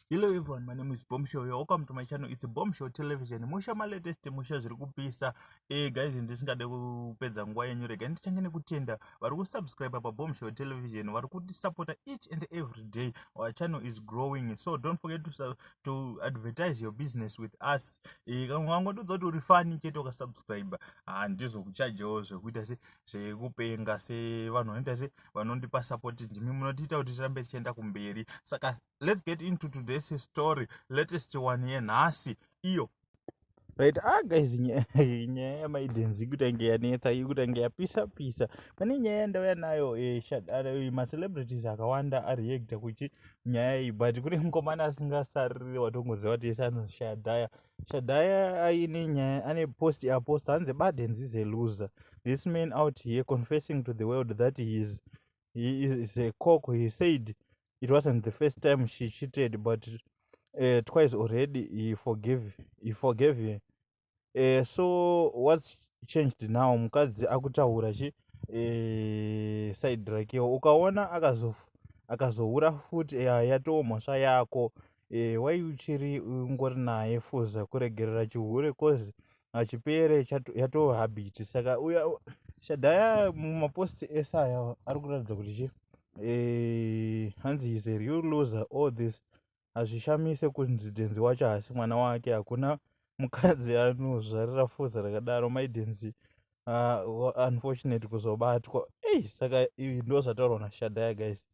Hello everyone, my name is Bombshow. You're welcome to my channel. It's Bombshow Television. Musha ma latest, musha zviri kupisa. Guys, ndisingade kupedza nguva yenyu, rega ndichange nekutenda vari kusubscribe pa Bombshow Television, vari kutisupporta each and every day. Our channel is growing, so don't forget to advertise your business with us. Kana wangotiudza kuti uri fan chete, ukasubscribe, handizokuchajewo zvekuita se zvekupenga sevanhu vanoita se vanondipa support. Ndimi munotiita kuti tirambe tichienda kumberi. Saka let's get into today's story, latest one yenhasi iyo. Right, ah guys, nyaya yamaidhenzi kutange yanetsa, iri kutange yapisa pisa. Pane nyaya yandauya nayo, macelebrities akawanda areacta kuchi nyaya iyi, but kune mukomana asingasariri watongoziva kuti ese anonzi Shadhaya. Shadhaya aine nyaya, ane post yaposta, hanzi, "Badens is a loser. This man out here confessing to the world that he is a cock. He said it wasn't the first time she cheated, but twice already he forgave her. So what's changed now? Mukadzi akutaura chi side rakewo. Ukaona akazoura futi, yatoo mhosva yako. Wai uchiri ungori naye? Fuza kuregerera chihure 'cause hachipere, yatoo habit." Saka uya Shadhaya mumaposti ese aya ari kuratidza kuti chi hanzi is a real loser. All this hazvishamise kunzi Dhenzi wacho haasi mwana wake. Hakuna mukadzi anozvarira fuza rakadaro. Maidenzi unfortunate kuzobatwa." Ei, saka ndo zvataurwa naShadhaya, guys.